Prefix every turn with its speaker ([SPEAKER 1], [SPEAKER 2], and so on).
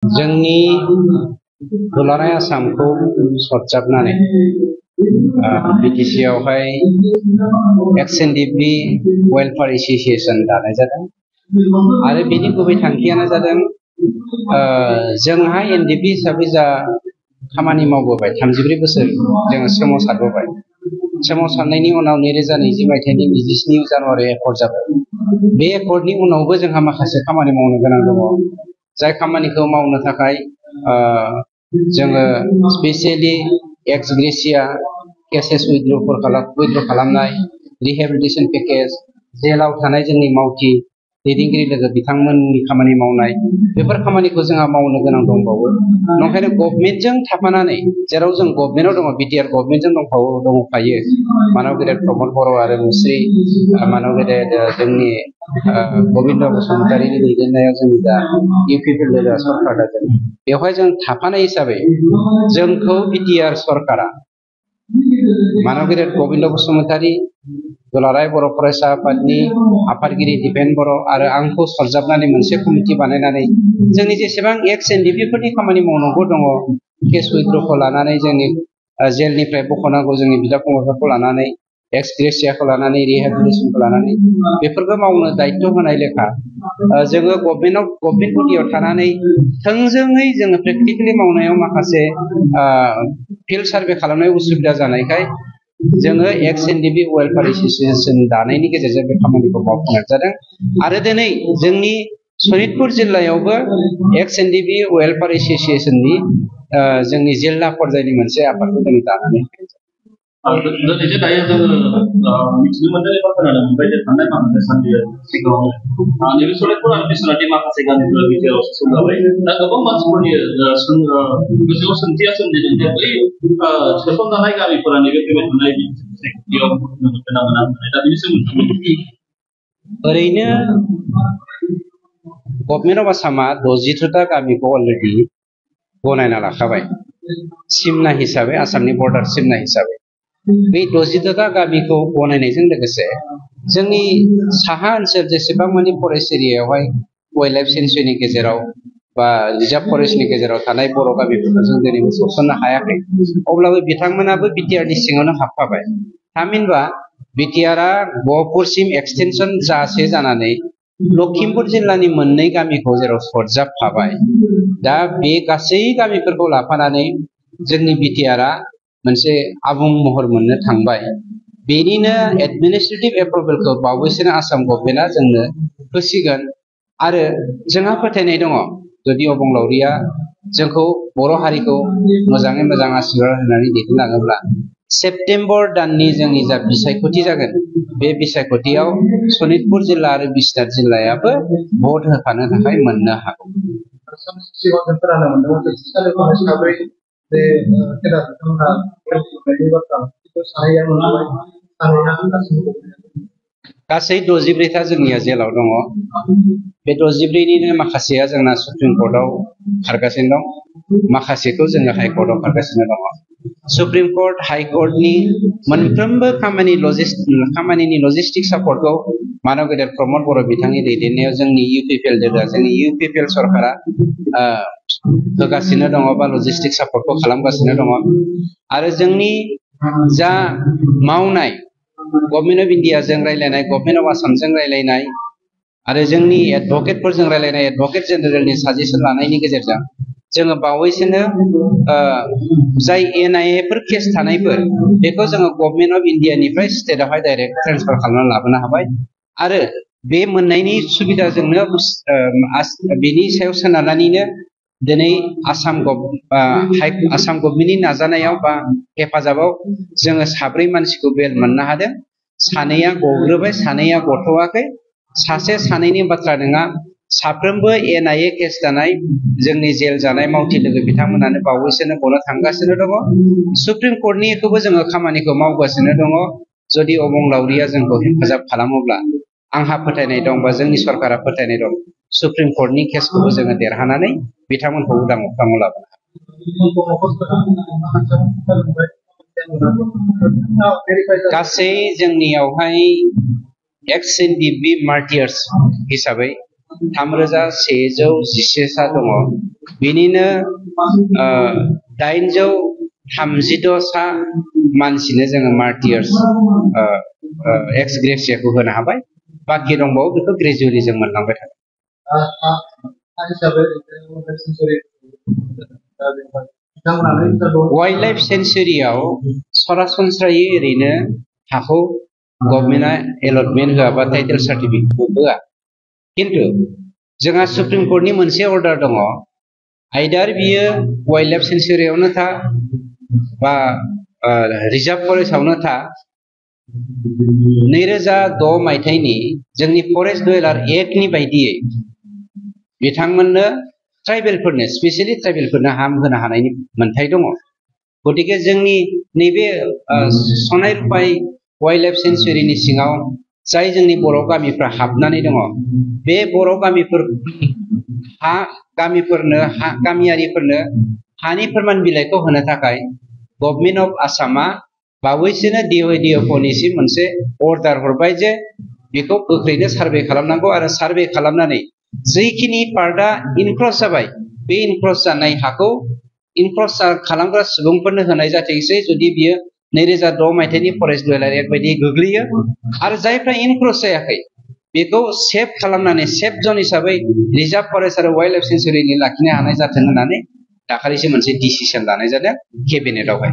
[SPEAKER 1] जोंनि दुलाराय आसामखौ सरजाबनानै बिटिसि आवहाय एक्स एनडिपि वेलफेयार एसोसिएशन दानाय जादों आरो बेनि गुबै थांखियानो जादों जोंहा एनडिपि हिसाबै जा खामानि मावबोबाय 34 बोसोर जोङो सोमावसारबोबाय। सोमावसारनायनि उनाव 2020 मायथाइनि 27 जानुवारि एकर्ड जाबाय। बे एकर्डनि उनावबो जोंहा माखासे खामानि मावनो गोनां दङ। जाय खामानिखौ मावनो थाखाय जोङो स्पेसियेलि एक्स ग्रेसिया केसेस उइथड्र खालामनाय, रिहेबिलिटेसन पेकेज, जेलाव थानाय जोंनि मावथि दैदेनगिरि लोगो बिथांमोननि खामानि मावनाय, बेफोर खामानिखौ जोंहा मावनो गोनां दंबावो। नंखायनो गभर्नमेन्टजों थाफानानै, जेराव जों गभर्नमेन्टआव दङ, बिटिआर गभर्नमेन्टजों दंफायो मानव गेदेर प्रमद बर' आरो मुस्रि मानव गेदेर जोंनि गबिन्द बसुमतारीनि दैदेननायाव जोंनि दा इउपिपिएल सरकार दादों। बेवहाय जों थाफानाय हिसाबै जोंखौ बिटिआर सरकारा मानव गेदेर गबिन्द बसुमतारी, दुलाराय बर' फरायसा आफादनि आफादगिरि दिपेन बर' आरो आंखौ सरजाबनानै मोनसे कमिटि बानायनानै जोंनि जेसेबां एक्स एनडिपिफोरनि खामानि मावनांगौ दङ, केस उइथड्रखौ लानानै, जोंनि जेलनिफ्राय बख'नांगौ जोंनि बिदा फंबायफोरखौ लानानै, एक्स ग्रेसियाखौ लानानै, रिहेबिलिटेसनखौ लानानै, बेफोरखौ मावनो दायित्व होनाय लेखा जोङो गभर्नमेन्ट बडियाव थानानै थोंजोङै जोङो प्रेक्टिकेलि मावनायाव माखासे फिल्ड सार्भे खालामनाय उसुबिदा जानायखाय जोङो एक्स एनडिपि वेलफेयार एसोसिएशन दानायनि गेजेरजों बे खामानिखौ मावफुंनाय जादों। आरो दिनै जोंनि सनितपुर जिल्लायावबो एक्स एनडिपि वेलफेयार एसोसिएशननि जोंनि जिल्ला पर्यायनि मोनसे आफादखौ जों दानानै
[SPEAKER 2] दिनैजे दायो जोङो मिथिनो मोनदों एबा खोनानो मोनबाय जे थांनाय माखासे साननि सिगाङाव नैबे सनितपुर आरो बिश्वनाथनि माखासे गामिफोरा बिटिआरआव सोसनजाबाय। दा गोबां मानसिफोरनि गोसोआव सोंथिया सोमजिदों जे बै सोसनजानाय गामिफोरा नैबे फैबाय थानाय बिटिआरआव मोनगोन ना मोना होननानै। दा बेनि सोमोन्दै
[SPEAKER 1] ओरैनो गभर्नमेन्ट अफ आसामा 62टा गामिखौ अलरेडि गनायना लाखाबाय सिमना हिसाबै, आसामनि बर्डार सिमना हिसाबै। बे 62टा गामिखौ गनायनायजों लोगोसे जोंनि साहा ओनसोल जेसेबां मानि फरेस्ट एरियायावहाय वाइल्ड लाइफ सेंसुरिनि गेजेराव बा रिजार्भ फरेस्टनि गेजेराव थानाय बर' गामिफोरखौ जों दिनैबो सोसननो हायाखै। अब्लाबो बिथांमोनाबो बिटिआरनि सिङावनो हाबफाबाय। थामहिनबा बिटिआरआ गहपुरसिम एक्सटेनसन जासे जानानै लखिमपुर जिल्लानि मोननै गामिखौ जेराव सरजाबफाबाय। दा बे गासै गामिफोरखौ लाफानानै जोंनि बिटिआरआ मोनसे आबुं महर मोननो थांबाय। बेनिनो एडमिनिस्ट्रेटिभ एप्रुभेलखौ बावैसोनो आसाम गभर्नमेन्टआ जोंनो होसिगोन। आरो जोंहा फोथायनाय दङ, जुदि अबंलावरिया जोंखौ बर' हारिखौ मोजाङै मोजां आशीर्बाद होनानै दैदेनलाङोब्ला सेप्तेम्बर दाननि जोंनि जा बिसायख'थि जागोन, बे बिसायख'थियाव सनितपुर जिल्ला आरो बिश्वनाथ जिल्लायाबो भट होफानो थाखाय मोननो हागौ। गासै 64था जोंनिया जेलाव दङ। बे 64निनो माखासेया जोंना सुप्रिम कर्टआव खारगासिनो दं, माखासेखौ जोङो हाइकर्टआव खारगासिनो दङ। सुप्रिम कर्ट, हाइकर्टनि मोनफ्रोमबो खामानिनि लजिस्टिक सापर्टखौ मानव गेदेर प्रमद बर' बिथांनि दैदेननायाव जोंनि इउपिपिएल सरकारा होगासिनो दङ बा लजिस्टिक सापर्टखौ खालामगासिनो दङ। आरो जोंनि जा मावनाय गभर्नमेन्ट अफ इन्डियाजों रायलायनाय, गभर्नमेन्ट अफ आसामजों रायलायनाय आरो जोंनि एडभकेटफोरजों रायलायनाय, एडभकेट जेनेरेलनि साजेसन लानायनि गेजेरजों जोङो बावैसोनो जाय एनआइएफोर केस थानायफोर बेखौ जोङो गभर्नमेन्ट अफ इन्डियानिफ्राय स्टेटआवहाय डाइरेक्ट ट्रेन्सफार खालामनानै लाबोनो हाबाय। आरो बे मोननायनि सुबिदाजोंनो बेनि सायाव सोनारनानैनो दिनै आसाम गभर्नमेन्टनि नाजानायाव बा हेफाजाबाव जोङो 7 मानसिखौ बेल मोननो हादों। 2आ गग्रोबाय, 2आ गथ'वाखै। सासे 2नि बाथ्रा नङा, साफ्रोमबो एनआइए केस जानाय जोंनि जेल जानाय मावथि लोगो बिथांमोनानो बावैसोनो गनो थांगासिनो दङ। सुप्रिम कर्टनिखौबो जोङो खामानिखौ मावगासिनो दङ। जुदि अबंलावरिया जोंखौ हेफाजाब खालामोब्ला आंहा फोथायनाय दं बा जोंनि सरकारा फोथायनाय दं, सुप्रिम कर्टनि केसखौबो जोङो देरहानानै बिथांमोनखौ उदां अख्राङाव लाबोनो हागोन। गासै जोंनियावहाय एक्स एनडिपि मार्टियार्स हिसाबै 3117 सा दङ बिनिनो 836 सा मानसिनो जोङो मार्टियार्स एक्स ग्रेसियाखौ होनो हाबाय बाखि दंबावो बेखौ ग्रेजुवेलि जों मोनलांबाय थागोन वाइल्ड लाइफ सेंचुरियाव सरासनस्रायै ओरैनो हाखौ गभर्नमेन्टआ एलटमेन्ट होआबा टाइटेल सार्टिफिकेटखौ होआ किन्तु जोंहा सुप्रिम कर्टनि मोनसे अर्डार दङ आइदार बियो वाइल्ड लाइफ सेंचुरियावनो था बा रिजार्भ फरेस्टआवनो था 2006 मायथाइनि जोंनि फरेस्ट डुवेलार एक्टनि बायदियै बिथांमोननो ट्राइबेलफोरनो स्पेसियली ट्राइबेलफोरनो हाम होनो हानायनि मोन्थाय दङ गतिके जोंनि नैबे सनाय रुपाय वाइल्ड लाइफ सेंचुरिनि सिङाव जाय जोंनि बर' गामिफ्रा हाबनानै दङ बे बर' गामिफोर गामियारिफोरनो हानि फोरमान बिलाइखौ होनो थाखाय गभर्नमेन्ट अफ आसामा बावैसोनो DOFनिसिम मोनसे अर्डार हरबाय जे बेखौ गोख्रैनो सार्भे खालामनांगौ आरो सार्भे खालामनानै जैखिनि पार्टआ इनक्रस जाबाय बे इनक्रस जानाय हाखौ इनक्रस खालामग्रा सुबुंफोरनो होनाय जाथोंसै जुदि बियो 2006 मायथाइनि फरेस्ट डुवेलार एक्ट बायदि गोग्लैयो आरो जायफ्रा इनक्रस जायाखै बेखौ सेफ खालामनानै सेफ जन हिसाबै रिजार्भ फरेस्ट आरो वाइल्ड लाइफ सेंचुरिनि लाखिनो हानाय जाथों होननानै दाखालिसो मोनसे डिसिसन लानाय जादों केबिनेटआवहाय